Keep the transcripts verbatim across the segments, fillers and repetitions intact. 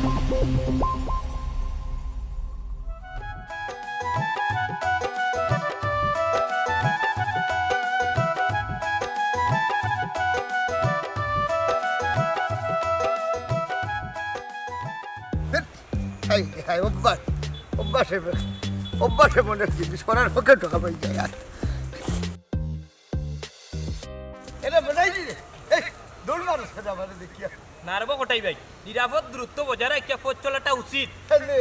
হায়, হায়, অভ্যাস, অভ্যাসে, অভ্যাসে মনে জিনিস করার পক্ষে ঢোকা পাই যায় আর। এটা বানাই দিলে, এই, দৌড় মারো সেটা আমারে দেখিয়া। না রে বা কটাই ভাই, নিরাপদ দূরত্ব বজায় রাখিয়া পথ চলাটা উচিত। তাহলে?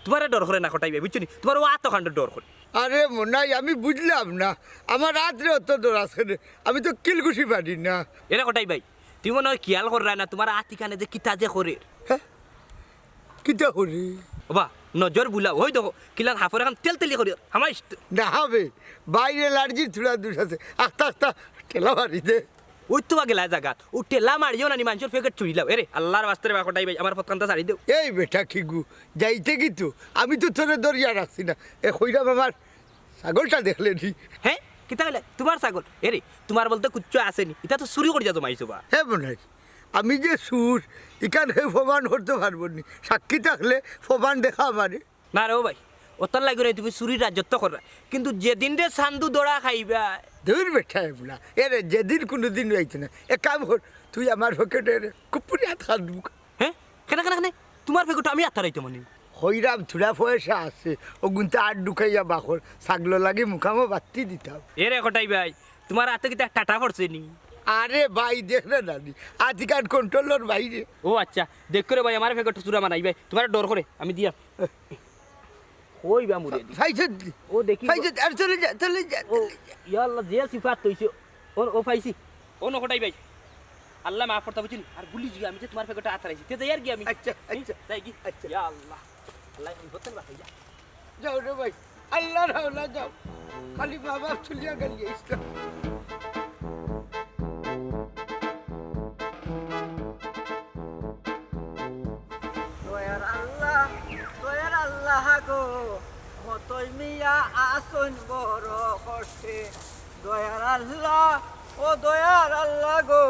তোমারে ডর করে না কটাই ভাই, বুঝছো নি? তোমার অউ আত খানরে ডর করে। আরে মনাই, আমি বুঝলাম না, আমার আতরে অত ডর আছে রে, আমি তো কিলঘুষি পারি না। এরে কটাই ভাই, তুমি মনে হয় খেয়াল কররায় না, তোমার আত ইখানে যে কিতা যে করের। হ্যাঁ? কিতা করি? ওবা, নজর বুলাও, ওই দেখো, কিলান হাফর এখন তেল তেলি করি, হামাইস তো। না হবে, বাইরে অ্যালার্জির থুড়া দোষ আছে, আস্তে আস্তে ঠেলা মারি দে। ওই তো বা গেলায় জাগাত, ও ঠেলা মারিও না নি, মানষর প্যাকেট চুরিলাও। এরে, আল্লার ওয়াস্তে রে বা কটাই ভাই, আমার পথখানটা ছাড়ি দেও। এই বেটা কিগু, যাইতে কিতা? আমি তো তোরে ধরিয়া রাখছি না। এ কইরাম আমার ছাগলটা দেখলে নি? হ্যাঁ? কিতা কইলে? তোমার ছাগল? এরে, তোমার বলতে কুচ্ছু আছে নি, ইটা তো চুরি করিয়া জমাইছো বা। হে মনাই, আমি যে চুর, ইখান কেউ প্রমাণ করতে পারবো নি। সাক্ষী থাকলে প্রমাণ দেখা আমারে। না রে ও ভাই, অতার লাগি নায়, তুমি চুরির রাজত্ব কররায়, কিন্তু যেদিন রে চান্দু ধরা খাইবা। দূর বেটা এবলা, এরে যেদিন কুনুদিন অইতো না। এক কাম কর, তুই আমার পকেটে রে কুপুরি আত খান ঢুকা। হ্যাঁ? কেনে, কেনে, কেনে? তোমার পকেটো আমি আত হারাইতাম নি? কইরাম থুড়া পয়সা আছে, অগুনতা আত ঢুকাইয়া বাকর ছাগলর লাগি মুকামো বাত্তি দিতাম। এরে কটাই ভাই, তোমার আতো কিতা টাটা পড়ছে নি? আরে ভাই, দেখরে না নি, আত ইখান কন্ট্রোলর বাইরে। ও আচ্ছা, দেখো রে ভাই, আমার পকেটো চুরা মানাই ভাই, তোমার ডর করে, আমি দিয়া। কই বা মুড়ে দি। ফাইছে দি। ও দেখি। ফাইছে দি, আর চলে যা, চলে যা, ও, চলে যা। ইয়া আল্লাহ, যে সিফাত তৈছে। ও, ও ফাইছি। ও নকটাই ভাই। আল্লাহ মাফ করতা বুঝছনি? আর ভুলি যুগি আমি যে তোমার পকেটো আত হারাইছি। তে যাই আর কি আমি। আচ্ছা, আচ্ছা। যাই কি? আচ্ছা। ইয়া আল্লাহ। আল্লাহ, আমি হতেন বাঁচাই যা। যাও রে ভাই। আল্লাহর হাওলা যাও। খালি মা বাপ তুলিয়া গেলি ইসলাম। দয়ার আল্লাহ, দয়ার আল্লাহ গো, মতই মিয়া আছইন বড় কষ্টে। দয়ার আল্লাহ, ও দয়ার আল্লাহ গো,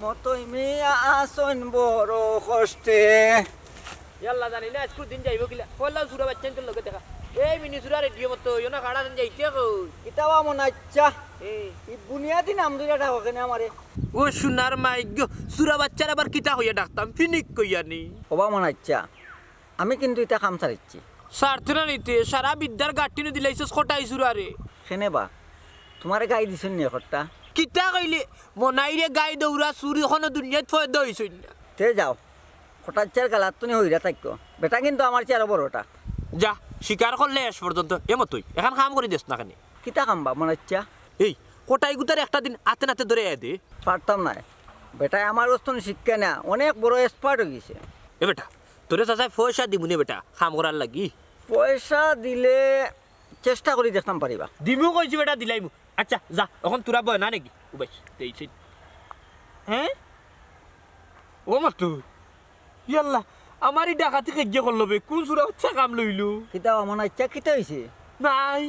মতই মিয়া আছইন বড় কষ্টে। ইয়াল্লা জানি না, আইজকুর দিন যাইবো কিলা। কইলাম চুরা বাইচ্চাইন্তর লগে দেখা। এই মিনি চুরা রেডিও মতো, ইও না কাড়া দিন যাইতে কই? কিতা বা মনাইচ্ছা? এ। ই বুনিয়াদি নাম ধরিয়া ডাকো কেনে আমারে? ও সোনার মাইক গো, চুরা বাইচ্চারে আবার কিতা কইয়া ডাকতাম? ফিনিক কইয়া নি? ওবা মনাইচ্ছা, আমি কিন্তু ইতা কাম ছাড়িচ্ছি। ছাড়তে না নিতে, সারা বিদ্যার গাঁট্টি নু দিলাইছস কটাই চুরারে। কেনে বা? তোমারে গাই দিছইন নি একটা? কিতা কইলে? মনাইরে গাই দেওরা চুর অখনো দুনিয়াত পয়দা অইছইন না। তে যাও, কটাইচ্ছার গালাত তুমি হইরা থাকো। বেটা কিন্তু আমার চেয়ে আরো বড়টা। যা, স্বীকার করলে শেষ পর্যন্ত। এ মতই, এখান কাম করি দেস না কেনে? কিতা কাম বা মনাইচ্ছা? এই, কটাই গুতারে একটা দিন আতে নাতে ধরে আয় দে। পারতাম নায়। বেটায় আমার গেছ থনে শিক্ষা নেয়া অনেক বড় expert অইগেছে। এ বেটা, তোরে চাচায় পয়সা দিবো নে বেটা, কাম করার লাগি। পয়সা দিলে চেষ্টা করি দেখতাম পারিবা। দিমু কইছি বেটা, দিলাইমু। আচ্ছা, যা, অখন তোরা বয় না নাকি? উবাইস, দেইছে। হ্যাঁ? ও মাতু, ইয়াল্লা, আমার ই ডাকাতি কেগিয়ে করলো বে, কোন চুরা বাচ্চা কাম লইলো? কিতা অমন ইচ্ছা কিতা অইছে? নাই।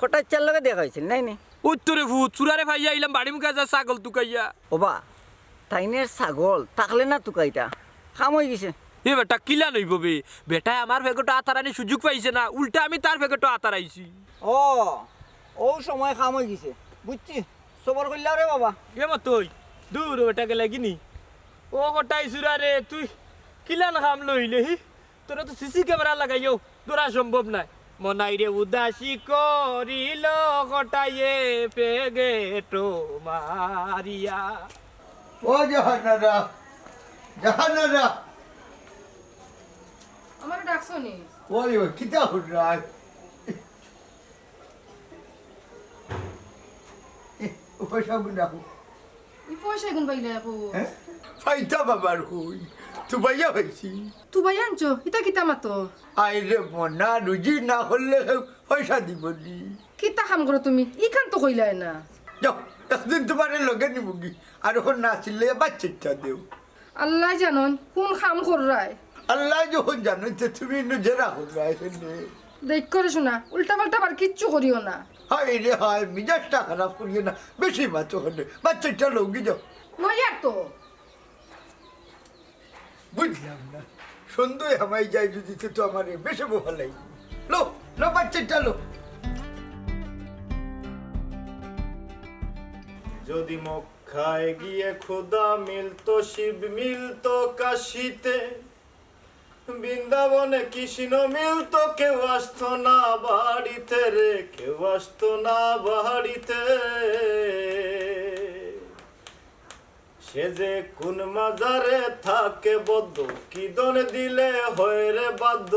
কটাইচ্ছার লগে দেখা অইছিল, নাই নি? ওই তো রে ভূত, চুরারে পাইয়া আইলাম বাড়ি মুখে যা ছাগল তুকাইয়া। ওবা, তাইনের ছাগল থাকলে না তুকাইতা, কাম অইগেছে। এ বেটা, কিলা নইবো বে? বেটায় আমার ফেগোটা আতারানি সুযোগ পাইছে না, উল্টা আমি তার ফেগোটা আতারাইছি। ও, ও সময় কাম অইগেছে, বুঝছি। সবর করিলাও রে বাবা। এ মতই, দূর ও বেটা গেলে গিনি। ও কটাই চুরা রে, তুই কিলান কাম লইলে হি? তোরা তো সিসি ক্যামেরা লাগাইও, ধরা সম্ভব নায়। মনাইরে উদাসী করিল কটাইয়ে ফেগেটো মারিয়া। ও জাহানারা, জাহানারা। আমারে ডাকছো নি? ওই, ওই, কিতা কররায়? এ, ও পয়সাগুন রাখো। ই পয়সাগুন পাইলে রাখো। হ্যাঁ? পাইতা বাবার কই? তুবাইয়া পাইছি। তুবাইয়া আনছো? ইতা কিতা মাতো? আয় রে মনা, রুজি না করলে কেউ পয়সা দিবো নি। কিতা কাম করো তুমি? ইখান তো কইলায় না। যাও, একদিন তুমারে লগে নিমুগি। আর অখন না চিল্লাইয়া বাচ্চাটা দেও। আল্লায় জানইন কুন কাম কররায়। আল্লায় যখন জানইন, তে তুমি ইনো জেরা কররায় কেনে? দেখ করে শোনা, উল্টা পাল্টা আবার কিচ্ছু করিও না। হায় রে হায়, মিজাজটা খারাপ করিও না, বেশি মাতো কেনে। বাচ্চাটা লউগি যাও। লইয়ার তো। বুঝলাম না, সন্দেহ আমায় যাই যদি তো আমারে বেশে বহালাই। লো, লো বাচ্চাটা লো। যদি মক্কায় গিয়ে খুদা মিলতো, শিব মিলতো কাশিতে, বৃন্দাবনে কৃষ্ণ মিলতো, কেউ আসতো না বাড়িতে রে, কেউ আসতো না বাড়িতে। সে যে কোন মাজারে থাকে বদ্ধ, কি দন দিলে হয় রে বাধ্য,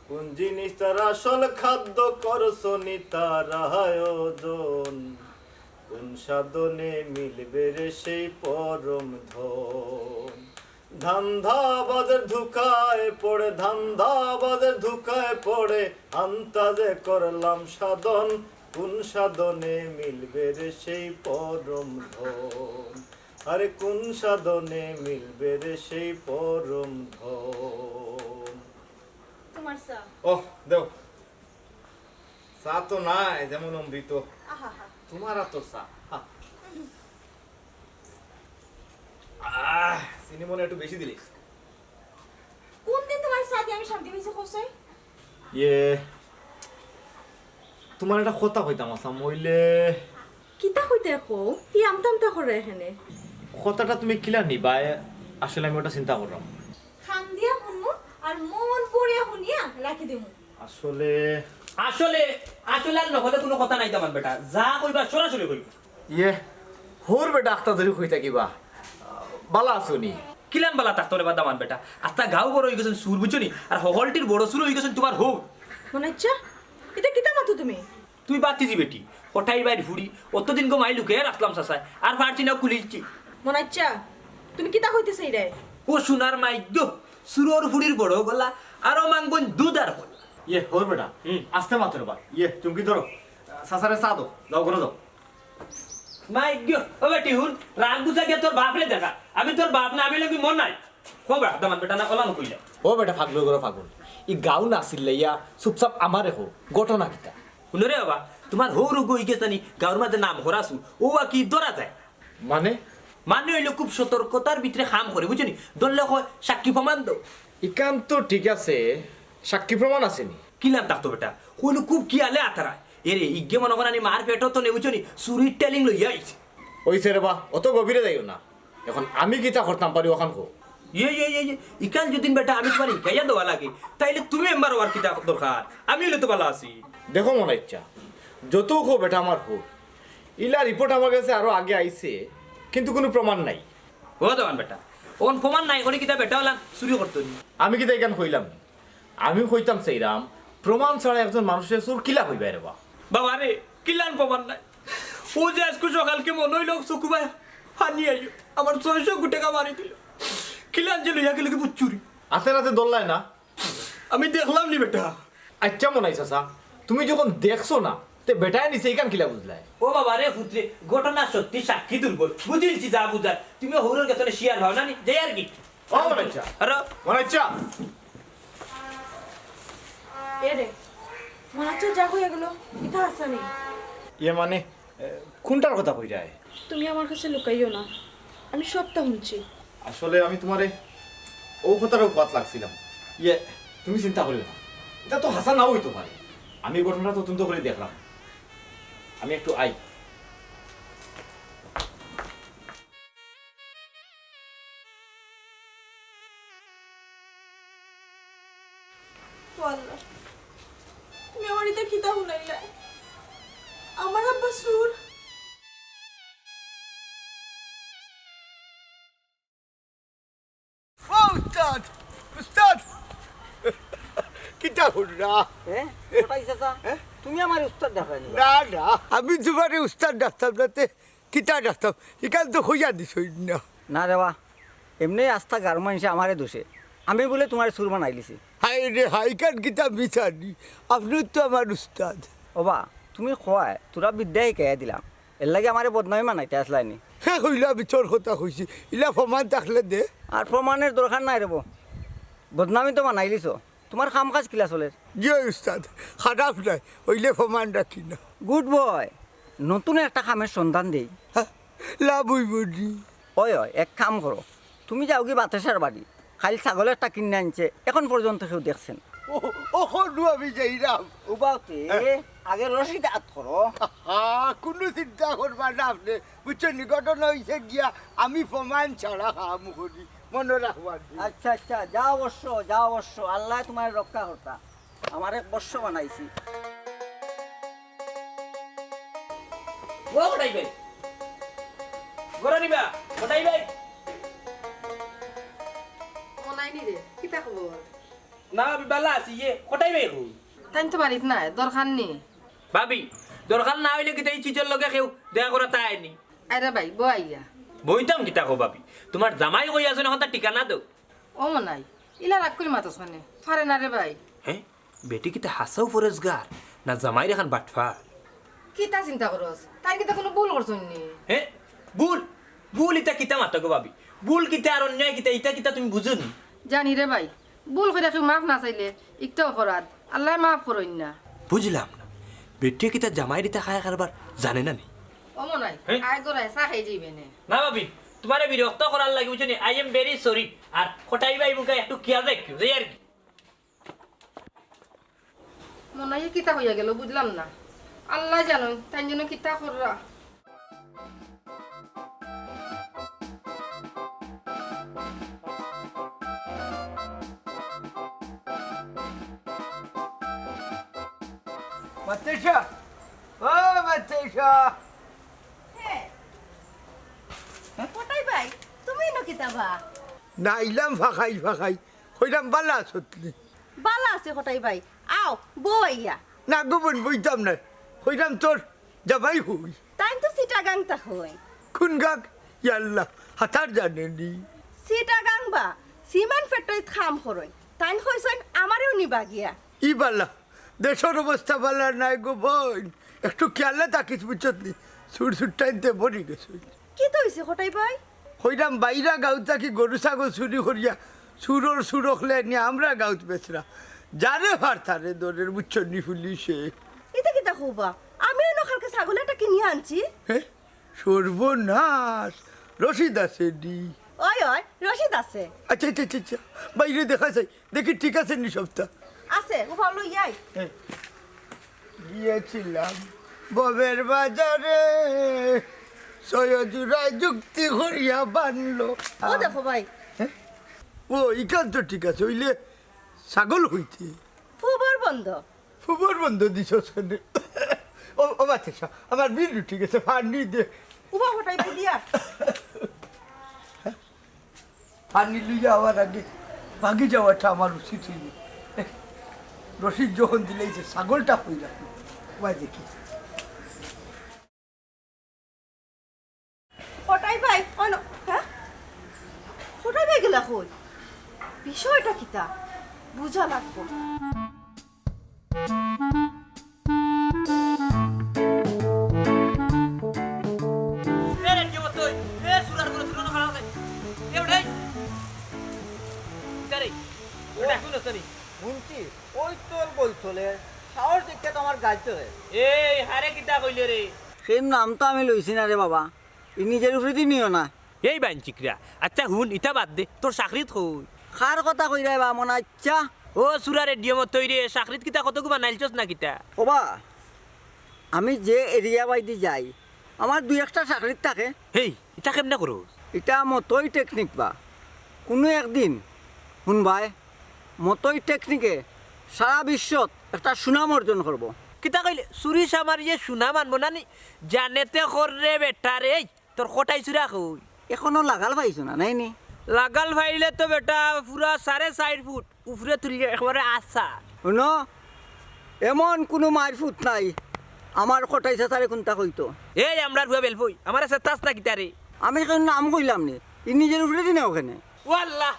কোন জিনিস তার আসল খাদ্য করছো নি তার আয়োজন, কোন সাধনে মিলবে রে সেই পরম ধন। ধান্দাবাজের ধোঁকায় পড়ে, ধান্দাবাজের ধোঁকায় পড়ে, আন্তাজে করলাম সাধন, কোন সাধনে মিলবে রে সেই পরম ধন, আরে কোন সাধনে মিলবে রে সেই পরম ধন। তোমার চা। ওহ, দেও। চা তো নাই, যেমন অমৃত। আহা হা। তোমার আর তোর চা। হা। আহ, চিনি মনে একটু বেশি দিলিস। কোন দিন তোমার চা দিয়া আমি শান্তি পাইছি, কও চাই? ইয়ে, তোমার একটা কথা কইতাম আছলাম, অইলে কিতা কইতে কও? ই আমতা আমতা করে এখানে। কথাটা তুমি কিলা নিবায়? আসলে আমি ওটা চিন্তা করলাম। কান দিয়া হুনমু আর মন পুড়িয়া হুনিয়া রাখি দিমু। আসলে আসলে, আসলে আর নকলে কুনু কথা নাই দামান বেটা। যা কইবা সরাসরি কইবা। ইয়ে, হউর বেটা আখতা ধরি কই থাকিবা। বালা আছো নি? কিলান বালা থাকতো রে বা দামান বেটা। আস্তা গাঁও বড় অইগেছইন চুর, বুঝছো নি? আর হকলটির বড় চুর অইগেছইন তোমার হউ। মনাইচ্ছা, ইতা কিতা মাতো তুমি? তুই বাতিজি বেটি, কটাই বাইর ফুড়ি, অতদিন গো মাই লুকাইয়া রাখলাম চাচায়, আর পারছি না কুলিলছি। মনাইচ্ছা, তুমি কিতা কইতে চাইরায়? ও সোনার মাইগ্য, চুরর ফুড়ির বড় গলা, আরো মাংবইন দুধ আর কলা। ইয়ে, হউর বেটা, হুম। আস্তে মাতো রে বা। ইয়ে, চুমকি ধরো, চাচারে চা দেও, যাও ঘরো যাও। মাইগ্য, ও বেটি হুন, রাগ গুছা গিয়া তোর বাপরে দেখা। আমি তোর বাপ না, আমি লাগি মন নাই। কও বেটা, দামান বেটা না, ওলা না কইলা। ও বেটা, পাগলর ঘরর পাগল। ই গাঁও না চিল্লাইয়া চুপচাপ আমারে কও, ঘটনা কিতা? হুনো রে বাবা, তোমার হউ রোগ অইগেছে নি, গাঁওর মাঝে নাম করা চুর। ও আর কি ধরা যায়? মানে? মানে অইলো খুব সতর্কতার ভিতরে কাম করে, বুঝছো নি? ধরলে কয়, সাক্ষী প্রমাণ দেও। ইখান তো ঠিক আছে, সাক্ষী প্রমাণ আছে নি? কিলান থাকতো বেটা, কইলো খুব খিয়ালে আতারা। এরে, ইগে মনো কর আনি মার পেটো তো নে, বুঝছো নি? চুরির training লইয়া আইছে। অইছে রে বা, অত গভীরে যাইও না। এখন আমি কিতা করতাম পারি অখান কও। ইয়ে, ইয়ে, ইয়ে, ইয়ে, ইখান যদি বেটা আমি তোমারে হিকাইয়া দেওয়া লাগে, তাইলে তুমি মেম্বার অওয়ার কিতা দরকার? আমি অইলে তো বালা আছি। দেখো মনাইচ্ছা, যতউ কও বেটা আমার হউ, ইলা report আমার গেছে আরো আগে আইছে, কিন্তু কুনু প্রমাণ নাই। ও দামান বেটা, অখন প্রমাণ নাই করি কিতা বেটা অলান চুরি করতো নি? আমি কিতা ইখান কইলাম নি? আমি কইতাম চাইরাম, প্রমাণ ছাড়া একজন মানুষরে চুর কিলা কইবায় রে বা? বাবা রে, কিলান প্রমাণ নাই? ও যে আইজকু সকালকে মনো অইলো চকুবায় পানি আইলো, আমার ছয়শো টেকা মারি দিলো। কিলান যে লইয়া গেলো কি বুঝছো রে? আতে নাতে ধরলায় না? আমি দেখলাম নি বেটা। আইচ্ছা মনাই চাচা, তুমি যখন দেখছো না, তে বেটায় নিছে ইখান কিলা বুঝলায়? ও বাবা রে পুত্রে, ঘটনা সত্যি সাক্ষী দুর্বল। বুঝিলছি যা বুঝার। তুমি হউরর গেছে share পাও না নি, যাই আর কি। ও মনাইচ্ছা। আরো মনাইচ্ছা। এরে, মনাইচ্ছা যা কইয়া গেলো, ইতা হাছা নি? ইয়ে মানে, এ, কুনটার কথা কইরায়? তুমি আমার কাছে লুকাইও না, আমি সবটা হুনছি। আসলে আমি তোমারে অউ কথাটাউ কওয়াত লাগছিলাম। ইয়ে, তুমি চিন্তা করিও না, ইতা তো হাছা নাও অইতো পারে। আমি ঘটনাটা তদন্ত করি দেখরাম। আমি একটু আই। ও আল্লাহ, তুমি আমার ইতা কিতা হুনাইলায়? আমার আব্বা চুর। ও উস্তাদ, উস্তাদ, কিতা কররা? হ্যাঁ? কটাই চাচা? হ্যাঁ? তুমি আমারে উস্তাদ ডাকরায় নি? না, না, আমি তোমারে উস্তাদ ডাকতাম না, তে কিতা ডাকতাম? ইখান তো কইয়া দিছইন না। না রে বা, এমনে আস্তা গাঁওর মানষে আমারে দোষে। আমি বুলে তোমারে চুর বানাইলিছি। হায় রে হায়, ইখান কিতা মিছা নি? আপনে তো আমার উস্তাদ। ও বা, তুমি কওয়ায়, থুড়া বিদ্যা হিকাইয়া দিলাম। এরলাগি আমারে বদনামি বানাইতে আছলায় নি? হে কইলো আমি তোর কথা কইছি। ইলা প্রমাণ থাকলে দে। আর প্রমাণর দরকার নাই রে বা। বদনামি তো বানাইলিছো। তোমার কাম কাজ কিলা চলের? জি অয় উস্তাদ, খারাপ নায়, অইলে প্রমাণ রাখি না। Good boy, নতুন একটা কামর সন্ধান দেই। হ্যাঁ, লাভ অইবো নি? অয়, অয়, এক কাম করো, তুমি যাওগি বাতাসার বাড়ি, কাইল ছাগল একটা কিনে আনছে, এখন পর্যন্ত কেউ দেখছে না। ও, ও, হনু আমি যাইরাম। উবাও তে, আগে রশিদ আত করো। হা, কুনু চিন্তা করবা না আপনে। বুঝছইন নি, ঘটনা অইছে গিয়া, আমি প্রমাণ ছাড়া কাম করি। মনো রাখবা নি। আচ্ছা, আচ্ছা, যাও অবশ্য, যাও অবশ্য। আল্লায় তুমারে রক্ষা করতা। আমারে বর্ষ বানাইছি। ও কটাই ভাই, ঘরো নি বা, কটাই ভাই। মনাই নি রে, কিতা খবর? না ভাবি, বালা আছি। ইয়ে, কটাই ভাই কই? তাইন তো বাড়িত নাই, দরকার নি? ভাবি, দরকার না অইলে কিতা ই চিজর লগে কেউ দেখা করাত আয় নি? আরে ভাই, বও আইয়া। বইতাম কিতা কও ভাবি, তুমার জামাই কই আছে না, হতা ঠিকানা দেও। ও মনাই, ইলা রাগ করি মাতস কেনে? পারে না রে ভাই। হে, বেটি কিতা হাছাউ পরেজগার, না জামাইর এখান বাটপার? কিতা চিন্তা করস? তাইন কিতা কুনু ভুল করছইন নি? হে, ভুল? ভুল ইতা কিতা মাতো গো ভাবি? ভুল কিতা আর অন্যায় কিতা, ইতা কিতা তুমি বুঝো নি? জানি রে ভাই, ভুল কইরা কেউ মাফ না চাইলে ইকটা অপরাধ, আল্লায় মাফ করইন না। বুঝলাম না, বেটিয়ে কিতা জামাইর ইতা কায়া কারবার জানে না নি? ও মনাই, হে? আয় ঘরো আয়, চা খাই যাইবে নে। না ভাবি, তুমারে বিরক্ত করার লাগি, বুঝছো নি? I am very sorry। আর কটাই ভাই মুখে একটু খেয়াল রাখিও, যাই আর কি। মনাইয়ে কিতা কইয়া গেল বুঝলাম না। আল্লায় জানইন, তাইন যেন কিতা কররা। মাতেশা, ও মাতেশা। হে। কটাই ভাই, তুমি ইনো কিতা বা? না, আইলাম ফাঁকাই ফাঁকাই। কইরাম বালা আছত নি? বালা আছি কটাই ভাই। আও, বও আইয়া। না গো বইন, বইতাম নায়। কইরাম তোর জামাই কই? তাইন তো চিটাগাং থাকইন। কুন গাং? ইয়াল্লা, হাতার জানে নি। চিটাগাং বা, সিমেন্ট ফ্যাক্টরিত কাম করইন। তাইন কইছইন আমারেও নিবা গিয়া। ই বালা, দেশর অবস্থা বালা নায় গো বইন। একটু খেয়ালে থাকিস বুঝছত নি। চুর চুর টাইনতে মরি গেছইন। কিতা অইছে কটাই ভাই? কইরাম বাইরা গাঁও থাকি গরু ছাগল চুরি করিয়া চুরর চুর অকলে নিয়া আমরার গাঁওত বেচরা। যারে পার তারে ধরের, বুঝছো নি পুলিশে। ইতা কিতা কও বা? আমি অনো কালকে ছাগল একটা কিনিয়া আনছি। হে? সর্বনাশ। রশিদ আছে নি? অয়, অয়, রশিদ আছে। আচ্ছা, আচ্ছা, আচ্ছা, আচ্ছা। বাইরে দেখা যায়। দেখি ঠিক আছে নি সবটা? আছে, উবাও লইয়া আই। হে। গিয়েছিলাম ববের বাজারে, ছয় জোড়ায় যুক্তি করিয়া বানলো। ও দেখো ভাই। হে? ও, ইখান তো ঠিক আছে, অইলে ছাগল কইতে। ফুবর বন্দ। ফুবর বন্দ দিছস কেনে? ও, ও মাতেশা, আমার বিল উঠি গেছে, পানি দে। উবাও কটাই ভাই দিয়া। পানি লইয়া আওয়ার আগে ভাগি যাওয়াটা আমার উচিত অইল। রশিদ যখন দিলাইছে, ছাগলটা কই রাখলো? ওই দেখি। কটাই ভাই, অনো, হে? কটাই ভাই গেলা কই? বিষয়টা কিতা? বুঝা লাগবো। এ রে, কি অবস্থা? এ, সুরার গুলো, সুরানো খারাপ অইছে। এ, উঠাই। ইতারে, ওটা এখন আসতে নি। হুনছি, ওই তোর বই তোলে, সাহস দেখে তো আমার গাইতে হয়। এই, হারে কিতা কইলে রে? সেই নাম তো আমি লইছি না রে বাবা, ই নিজের উপরে দি নিও না। এই বাইন চিকরা, আচ্ছা হুন, ইতা বাদ দে, তোর চাকরিত কই? কার কথা কইরায় বা মনাইচ্ছা? ও সুরা রেডিও মতই রে, চাকরিত কিতা কতগু বানাইলছস না কিতা? ওবা, আমি যে এরিয়া বাইদি যাই, আমার দুই একটা চাকরিত থাকে। হেই, ইতা কেমনে করস? ইতা মতই টেকনিক বা। কুনু একদিন, হুনবায়, মতই টেকনিকে সারা বিশ্বত একটা সুনাম অর্জন করবো। কিতা কইলে? চুরি চামারিয়ে সুনাম আনবো না নি? জানেতে কর রে বেটা রে। এই, তোর কটাই চুরা কই? এখনো লাগাল পাইছো না, নাই নি? লাগাল পাইলে তো বেটা পুরা সাড়ে চাইর ফুট উপরে তুলিয়া একবারে আছা। হুনো, এমন কুনু মাইর ফুট নাই, আমার কটাই চাচারে কুনতা কইতো। এই আমরার ফুয়া বেলফই, আমারে চেতাস না কিতারে? আমি কেউ নাম কইলাম নি, ই নিজের উপরে দি নেও কেনে? ও আল্লাহ,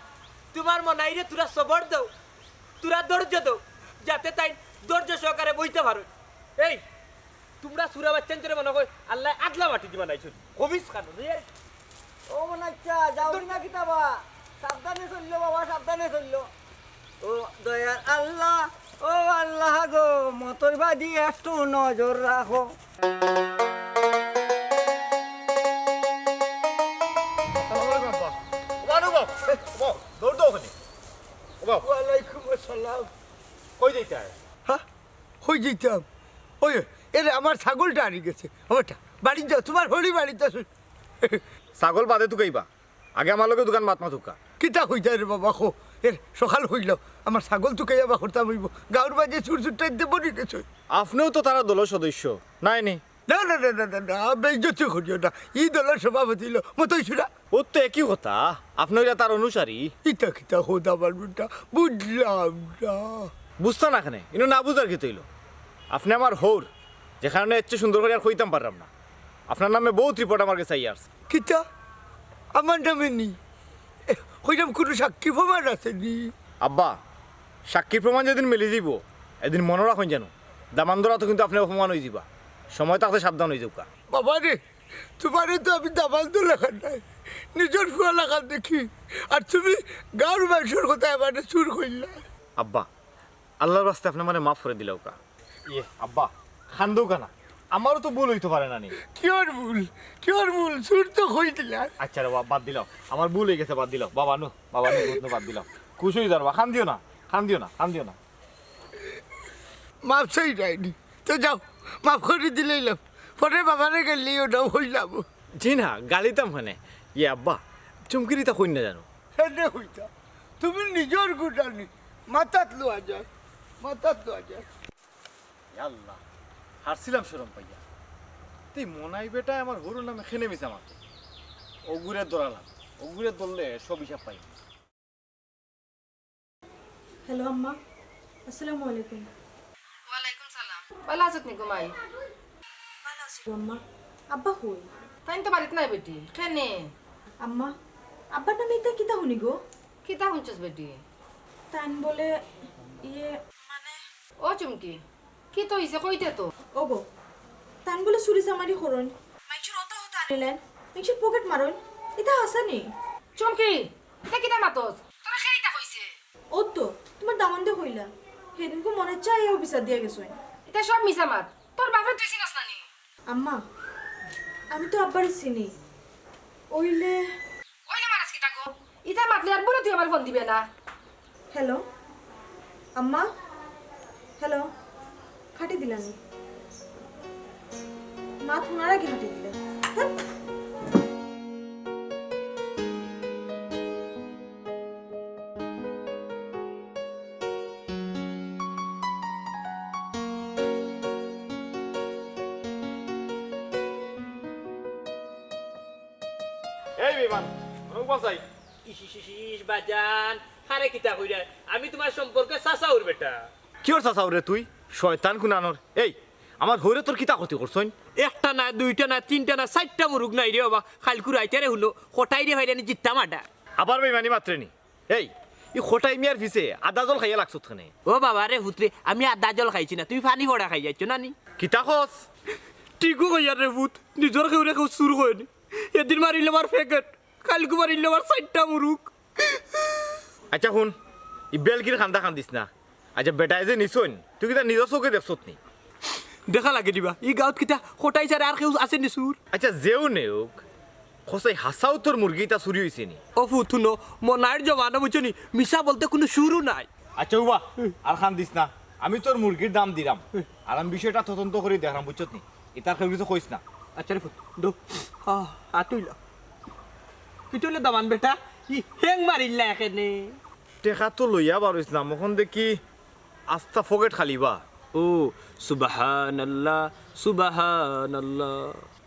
তুমার মনাইরে তুরা সবর দেও, তুরা ধৈর্য দেও, যাতে তাইন ধৈর্য সহকারে বইতা পারইন। এই, তুমরা চুরা বাইচ্চাইন্তরে মনো কয় আল্লায় আদলা মাটি দি বানাইছইন। খবিস খান, রে। ও মনাইচ্ছা, যাও না কিতা বা? সাবধানে চললো বাবা, সাবধানে চললো। ও দয়ার আল্লাহ, ও আল্লাহ গো, মতই বাদি একটু নজর রাখো। আসসালামু আলাইকুম আব্বা। ওয়ালাইকুম। ও বাবা, দৌড় দাও ওখানে। ও বাবা। ওয়ালাইকুম আসসালাম। কই যাইতায়? হ্যাঁ, কই যাইতাম? ওই, এরে, আমার ছাগলটা হারি গেছে। আমারটা, বাড়িত যাও, তুমার হরি বাড়িত যাও। ছাগল বাদে তুকাইবা, আগে আমার লগে দুখান মাত মাতুক্কা। কিতা কইতায় রে বাবা, কও। এর সকাল অইলো, আমার ছাগল তুকাইয়া বার করতাম অইবো। গাঁওর মাঝে চুর চুরটাই দেবো নি কিছু। আপনেও তো তারার দলর সদস্য, নায় নি? না, না, না, বেইজ্জতি করিও না। ই দলর সভাপতি অইলো মতই সুরা। ও তো একই কথা, আপনে অইলা তার অনুসারী। ইতা কিতা কও দামান বেটা, বুঝলাম না। বুঝতা না কেনে? ইনো না বুঝার কিতা অইলো? আপনে আমার হউর, যে কারণে এর চেয়ে সুন্দর করি আর কইতাম পারলাম না। আপনার নামে বউত রিপোর্ট আমার গেছে আইয়া আছে। কিতা? আমার নামে নি? এ, কইরাম কুনু সাক্ষী প্রমাণ আছে নি? আব্বা, সাক্ষী প্রমাণ যেদিন মিলি যাইবো, এদিন মনো রাখইন যেন। দামান্দর আতো কিন্তু আপনে অপমান অইযিবা। সময় থাকতে সাবধান অইযাউক্কা। বাবা রে, তুমারে তো আমি দামান্দ লাখান নায়, নিজর ফুয়া লাখান দেখি। আর তুমি গাঁওর মানষর কথায় আমারে চুর কইলা। আব্বা, আল্লার ওয়াস্তে আপনে আমারে মাফ করি দিলাউক্কা। ইয়ে, আব্বা, কান্দউক্কা না, আমারও তো ভুল অইতো পারে না নি। কিওর ভুল? কিওর ভুল? চুর তো কই দিলা। আচ্ছা রে বাবা, বাদ দিলাও, আমার ভুল অইগেছে, বাদ দিলাও। বাবা নু, বাবা নু, ভূত নু, বাদ দিলাও। খুশ অইযাও বাবা, কান্দিও না, কান্দিও না, কান্দিও না। মাফ চাইরায়নি। তে যাও, মাফ করি দিলাইলাম। পরে বাবারে গাইল্লাইও না, অইলাম। জি না, গাইল্লাইতাম কেনে? ইয়ে আব্বা, চুমকিরে ইতা কইন না জানো। কেনে কইতা? তুমি নিজর গুটানি মাথাত লওয়া যায়, মাথাত লওয়া যায়। ইয়া আল্লাহ, হারছিলাম শরম পাইয়া। তে মনাই বেটায় আমার হউরর নামে কেনে মিছা মাতে। অগুরে ধরা লাগবো, অগুরে ধরলে সব হিসাব পাইমু। হ্যালো আম্মা, আসসালামু আলাইকুম। ওয়ালাইকুম সালাম। ভালা আছত নি গো মাই? ভালা আছি গো আম্মা। আব্বা কই? তাইন তো বাড়িত নাই বেটি। কেনে? আম্মা, আব্বার নামে ইতা কিতা হুনি গো? কিতা হুনছস বেটি? তাইন বলে, ইয়ে, মানে, ও চুমকি, কিতা অইছে কইতে তো? ও গো, তাইন বলে চুরি চামারি করইন, মাইনষর অতা হতা আনিলাইন, মাইনষর পকেট মারইন, ইতা হাছা নি? চুমকি, ইতা কিতা মাতস? তোরে কে ইতা কইছে? ও তো, তুমার দামান্দে কইলা। হেদিনকু মনে চায় অফিসার দিয়া গেছইন। ইতা সব মিছা মাত। তোর বাপরে তুই চিনস না নি? আম্মা, আমি তো আব্বারে চিনি। অইলে অইলে মারাস কিতা গো? ইতা মাতলে আর বলে তুই আমার ফোন দিবে না। হ্যালো, আম্মা, হ্যালো, কাটি দিলানি। মাত হুনার আগে কাটি দিলে। হ্যাঁ? এই বেমান, ওরা উপাস আই। ইস, ইস, ইস, ইস, বাজান, হারে কিতা কইরা? আমি তুমার সম্পর্কে চাচাউর বেটা। কিওর চাচাউরে তুই? শয়তান কুনানর। এই, আমার হউরে তোর কিতা ক্ষতি করছইন? একটা নায়, দুইটা নায়, তিনটা নায়, চাইরটা মুরুগ নাই রে বাবা। কাইলকু রাইতে রে হুনো, কটাই রে ভাইরানি জিততাম আডা। আবার বেইমানি মাতরে নি? এই, ই কটাই মিয়ার পিছে আদা জল খাইয়া লাগছত কেনে? ও বাবা রে পুতরে, আমি আদা জল খাইছি না, তুমি পানি পড়া খাইয়া আইছো না নি? কিতা কস? ঠিকউ কইয়ার রে পুত, নিজর কেউরে কেউ চুর কয় নি। এদিন মারিল আমার ফেকেট, কাইলকু মারিল আমার চাইরটা মুরুগ। আচ্ছা হুন, ই বেলকির কান্দা কান্দিস না। আচ্ছা বেটায় যে নিছইন, তুই কিতা নিজর চউখে দেখছত নি? দেখা লাগে দিবা, ই গাঁওত কিতা কটাই ছাড়া আর কেউ আছে নি চুর? আচ্ছা যেউ নেউক, কছাই হাছাউ তোর মুরগি ইতা চুরি অইছে নি? ও পুত হুনো, মনাইর জমানা বুঝছো নি, মিছা বলতে কুনু চুরও নাই। আচ্ছা উবা, আর কান্দিস না, আমি তোর মুরগির দাম দিরাম, আর আমি বিষয়টা তদন্ত করি দেখরাম, বুঝছত নি? ইতার কেউ কিছু কইস না। আচ্ছা রে পুত, দো। আহ, আতুইলা। কিতা অইলো দামান বেটা? ই হেং মারিল্লা এখানে। টেকা তো লইয়া বারইছলাম, অখন দেখি আস্তা ফকেট খালি বা। ও, সুবহানাল্লাহ, সুবহানাল্লাহ।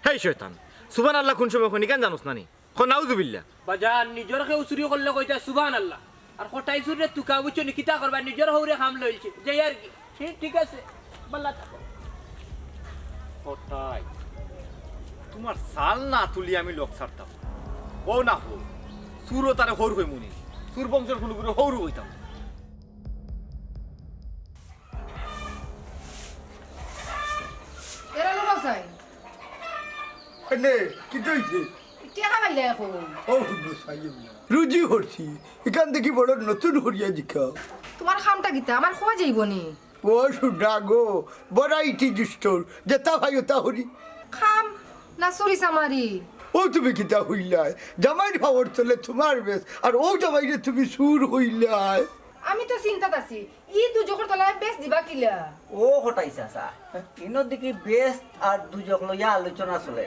হেই শয়তান, সুবহানাল্লাহ কুন সময় কইন ইখান জানোস না নি? ক নাউজুবিল্লাহ। বাজান, নিজর কেউ চুরি করলে কইতা সুবহানাল্লাহ। আর কটাই চুররে তুকা বুঝছো নি, কিতা করবা, নিজর হউরে কাম লইছে। যাই আর কি। ঠিক, ঠিক আছে। বালা থাকো। কটাই। তুমার চাল না তুলি আমি লোক ছাড়তাম। ও না হো। চুরও তারে হউর কইমু নি। চুর বংশর কুলুগুরে হউর কইতাম। এরা লোক আছে। এনে, কিতা অইছে? টেকা পাইলা অখন? ও, হুনো, সাইব না। রুজি করছি, ইখান দেখি বড় নতুন করিয়া জিকাও। তুমার কামটা কিতা? আমার কওয়া যাইবো নি? ও, সুডা গো, variety store, যেতা পাই অতা করি। কাম না চুরি চামারি? ও তুমি কিতা কইলায়? জামাইর পাওর তলে তুমার বেশ, আর ও জামাইরে তুমি চুর কইলায়। আমি তো চিন্তাত আছি, ই দুজখর তলায় বেশ দিবা কিলা? ও কটাই চাচা, ইনো দেখি বেশ আর দুজখ লইয়া আলোচনা চলে।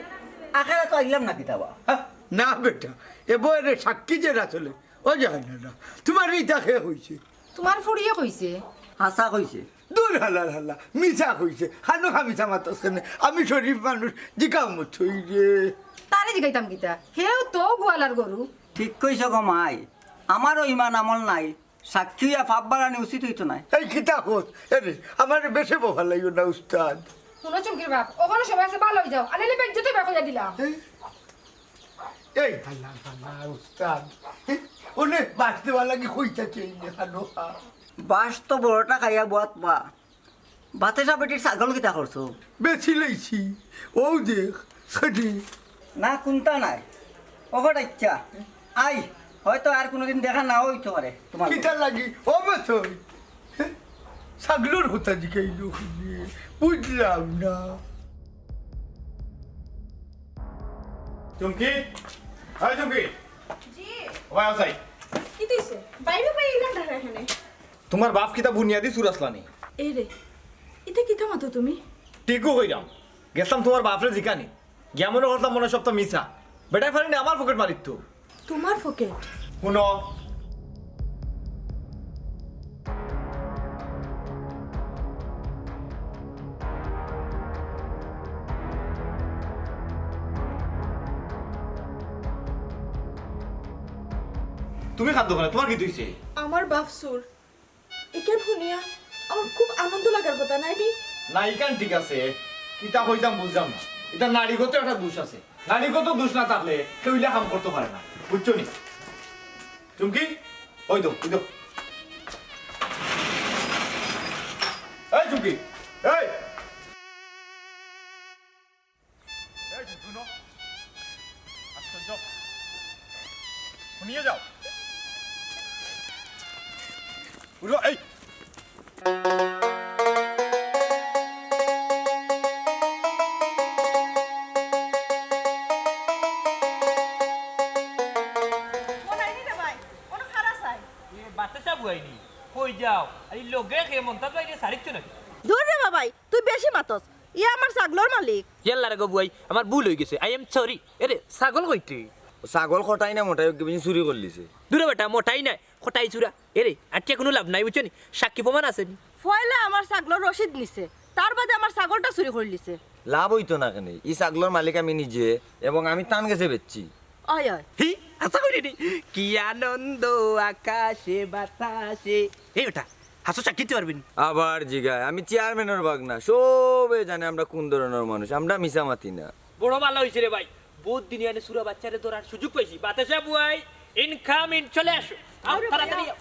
আখেরা তো আইলাম না কিতাবা। হ্যাঁ? না বেটা, এ বয়রে সাক্ষী যেরা চলে, ও যায় না, না। তুমার ইটা কে কইছে? তুমার ফুড়িয়ে কইছে। হাছা কইছে। দূর হালার হালা, মিছা কইছে। খানো খা মিছা মাতস কেনে? আমি শরীফ মানুষ, জিকাও মত হই রে। তারে জিগাইতাম কিতা? হেও তো গোয়ালার গরু। ঠিক কইছো গো মাই, আমারও ইমান আমল নাই, সাক্ষী অইয়া ফাপ বাড়ানি উচিত অইতো নায়। এই কিতা কস? এরে, আমারে বেশে বফা লাইও না উস্তাদ। হুনো চুমকির বাপ, অখনো সময় আছে, ভালা অই যাও, আনিলে বেজ্জতি বের কইরা দিলাম। এই, এই হালা হালা উস্তাদ, অনে বাশ দেওয়া লাগি কইতা চাই না, খানো খা। বাশ তো বড়টা খাইয়া বুয়াত বা। বাতেশা বেটির ছাগল কিতা করছো? বেচি লাইছি। ও দেখ, সেটি। না, কুন্তা নাই। ও কটাই চা। আই, হয়তো আর কুনুদিন দেখা নাও অইতো পারে তুমার। কিতা লাগি? ও বেচই। ছাগলর কথা জিকাইলো কেনে? বুঝলাম না। চুমকি, এই চুমকি। জি। ও ভাই, আসাই। কিতা অইছে? বাইরে ভাই, ইলা ডাকা কেনে? তুমার বাপ কিতা বুনিয়াদি চুর আছলা নি? এই রে, ইতা কিতা মাতো তুমি? ঠিকউ কইরাম। গেছলাম তুমার বাপরে জিকানি। গিয়া মনো করতাম মনো সবতা মিছা। বেটায় পারে নি আমার পকেট মারিতো। তুমার পকেট? হুনো। তুমি কান্দো কেনে? তুমার কিতা অইছে? আমার বাপ চুর। ইখান হুনিয়া আমার খুব আনন্দ লাগার কথা, নায় নি? না, ইখান ঠিক আছে। কিতা কইতাম বুঝলাম না। ইটা নারীগত একটা দোষ আছে। নারীগত দোষ না থাকলে কেউ ইলা কাম করতো পারে না। বুঝছো নি? চুমকি, ওই তো, ওই তো। এই চুমকি, এই। এই, হুনো। আশ্চর্য। হুনিয়া যাও। হুনো, এই। মন আইনি রে ভাই, কোনো খারাপ চাই। এ বাতাসা বুয়াইনি, কই যাও? আর এই লগে খেয়ে মন্তাজ ভাইরে সারিচ্ছ নাকি? দূর রে বাবাই, তুই বেশি মাতস। ইয়া আমার ছাগলর মালিক। ইয়াল্লা রে গো বুয়াই, আমার ভুল অই গেছে। I am sorry। এরে, ছাগল কইতে? ও ছাগল কটাই না মোটাই ওকে বেশি চুরি করলিছে। দূরে বেটা, মোটাই নায়, কটাই চুরা। এরে, আটিয়া কোনো লাভ নাই, বুঝছো নি? সাক্ষী প্রমাণ আছে নি? পয়লা আমার ছাগলর রসিদ নিছে, তার বাদে আমার ছাগলটা চুরি করলিছে। লাভ অইতো না কেনে? ই ছাগলর মালিক আমি নিজে, এবং আমি তান গেছে বেচছি। অয়, অয়। হি, আশা করি নি। কি আনন্দ আকাশে বাতাসে। এই বেটা, হাসো সাক্ষী দিতে পারবি নি? আবার জিগায়, আমি চেয়ারম্যানর ভাগনা, সবে জানে আমরা কোন ধরনর মানুষ, আমরা মিছা মাতি না। বড় ভালা অইছে রে ভাই, বহুত দিন ইয়ানে চুরা বাচ্চারে ধরার সুযোগ পাইছি। বাতাসা বুয়াই, incoming, চলে আসো। আও, আরে তাড়াতাড়ি ভাইয়া। আও।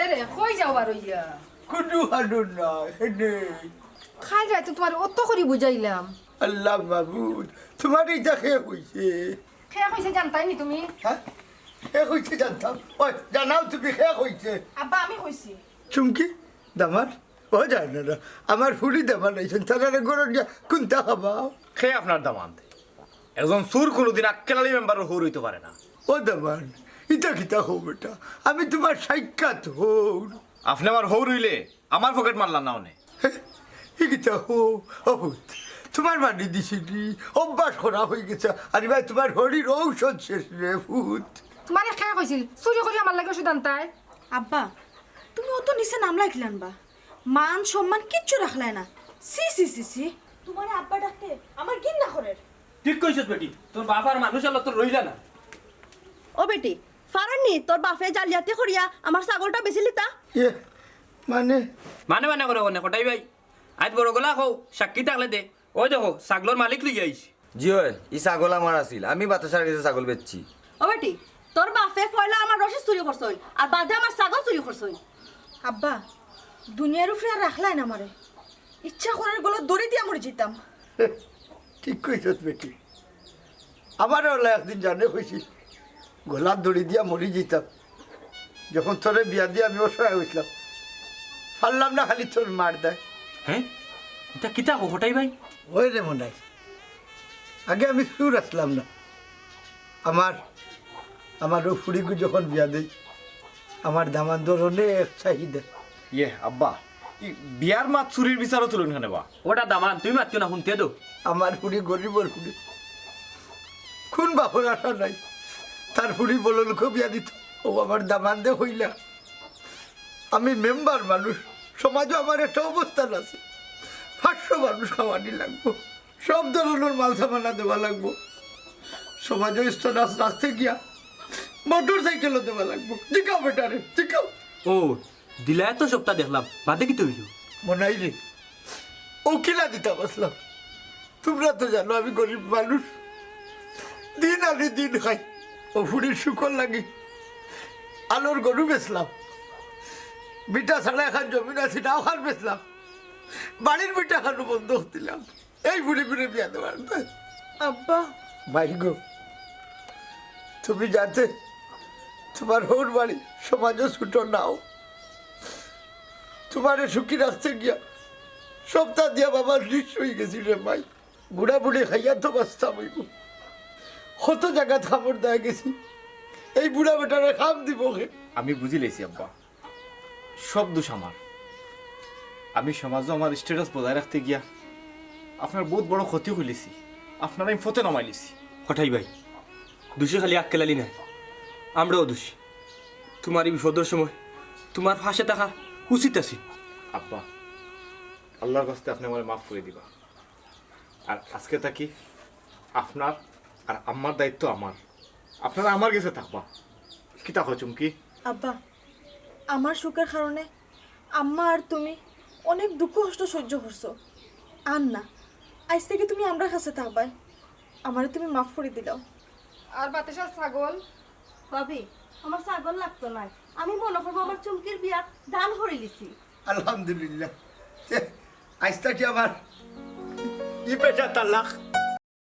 এরে, কই যাও আর অইয়া? কুনু হাডুর না, এনে। খাই যায় তো তুমারে অত করি বুঝাইলাম। আল্লাহ মাবুদ, তুমারে ইটা কে কইছে? কে কইছে জানতায় নি তুমি? হ্যাঁ? কে কইছে জানতাম? ওই, জানাও তুমি কে কইছে? আব্বা, আমি কইছি। চুমকি, দামান, ও যায় না, না। আমার ফুড়ি দামান আইছইন, তারারে গরম দিয়া কুন্তা খাবাও। কে আপনার দামান? একজন চুর কুনুদিন আক্কেল আলী মেম্বারর হউর অইতো পারে না। ও দামান, ইটা কিতা কও বেটা? আমি তুমার সাক্ষাৎ হউর। আপনে আমার হউর অইলে আমার পকেট মারলা না অনে। হে, ই কিতা কও? ও পুত, তুমার মানি দিছি নি? অভ্যাস করা অই গেছে। আরে ভাই, তুমার হড়ির ঔষধ শেষ রে পুত। তুমারে কে কইছিল চুরি করি আমার লাগি ওষুধ আনতায়? আব্বা, তুমি অত নিচে নামলায় কিলান বা? মান সম্মান কিচ্ছু রাখলায় না। ছি, ছি, ছি, ছি। তুমারে আব্বা ডাকতে আমার ঘিন্না করের। ঠিক কইছস বেটি, তোর বাপ আর মানুষ আল্লাহ তোর রইলা না। ও বেটি, ফারর নি তোর বাপে জালিয়াতি করিয়া আমার ছাগলটা বেচিলিতা? ইয়ে, মানে? মানে মানে করে কোনে কটাই ভাই? আইজ বড় গলা কও, সাক্ষী থাকলে দে। ওই দেখো, ছাগলর মালিক লইয়া আইছি। জি অয়, ই ছাগল আমার আছিল, আমি বাতাসার গেছে ছাগল বেচছি। ও বেটি, তোর বাপে পয়লা আমার রশি চুরি করছইন, আর বাদে আমার ছাগল চুরি করছইন। আব্বা, দুনিয়ার উপরে আর রাখলায় না আমারে। ইচ্ছা করের গলাত দড়ি দিয়া মরি যাইতাম। ঠিক কইছত বেটি। আমারে অলা একদিন জানে কইছিল, গলাত দড়ি দিয়া মরি যাইতাম। যখন তোরে বিয়া দিয়া আমি অসহায় অইছলাম, পারলাম না খালি তোর মার দায়। হ্যাঁ? ইটা কিতা কও কটাই ভাই? ওই রে মনাই, আগে আমি চুর আছলাম না। আমার আমার অউ ফুড়িগু যখন বিয়া দেই, আমার দামান্দর অনেক চাহিদা। ইয়ে আব্বা, ই বিয়ার মাত চুরির বিচারো তুলইন কেনে বা? ওটা দামান, তুমি মাতিও না, হুনতে দেও। আমার ফুড়ি গরিবর ফুড়ি, কুন বাপর আশা নাই, তার ফুড়ি বড়লোকো বিয়া দিত। ও আমার দামান্দে কইলা, আমি মেম্বার মানুষ, সমাজো আমার একটা অবস্থান আছে, পাঁচশো মানুষ খাওয়ানি লাগবো, সব ধরনর মাল সামানা দেওয়া লাগবো, সমাজো স্ট্যাটাস রাখতে গিয়া মোটর সাইকেলও দেওয়া লাগবো। জিকাও বেটারে, জিকাও। ও, দিলায় তো সবটা দেখলাম, বাদে কিতা অইলো? মনাই রে, ও কিলা দিতাম আছলাম। তুমরা তো জানো আমি গরিব মানুষ, দিন আনি দিন খাই। অউ ফুড়ির সুখর লাগি আলোর গরু বেচলাম, বিটা ছাড়া এখান জমিন আছিল, অখান বেচলাম, বাড়ির বিটা খানো বন্ধক দিলাম। এই ফুড়িগুরে বিয়া দেওয়ার না। আব্বা। মাই গো, তুমি যাতে তুমার হউর বাড়ি সমাজো ছুটো নাও, তুমারে সুখী রাখতে গিয়া সবটা দিয়া বাবা নিঃস্ব অইগেছি রে মাই। বুড়া বুড়ি খাইয়া তো বাঁচতাম অইবো। কত জাগাত কামড় দিয়া গেছি, এই বুড়া বেটারে কাম দিবো কে? আমি বুঝিলাইছি আব্বা, সব দোষ আমার। আমি সমাজো আমার স্ট্যাটাস বজায় রাখতে গিয়া আপনার বউত বড় ক্ষতি করিলিছি, আপনারে আমি ফতে নামাইলিছি। কটাই ভাই, দোষী খালি আক্কেল আলী নায়, আমরাও দোষী। তুমার ই বিপদর সময় তুমার পাশে থাকা উচিত আছিল। আব্বা, আল্লার ওয়াস্তে আপনে আমারে মাফ করি দিবা। আর আজকে থাকি আপনার আর আম্মার দায়িত্ব আমার। আপনারা আমার গেছে থাকবা। কিতা কও চুমকি? আব্বা, আমার সুখর কারণে আম্মা আর তুমি অনেক দুঃখ কষ্ট সহ্য করছো। আর না, আইজ থাকি তুমি আমরার কাছে থাকবায়। আমারে তুমি মাফ করি দিলাও। আর বাতাসা ছাগল? ভাবি, আমার ছাগল লাগতো নায়। আমি মনো করমু আমার চুমকির বিয়াত দান করিলিছি। আলহামদুলিল্লাহ। তে, আইজ থাকি আমার ই বেটা তালাক।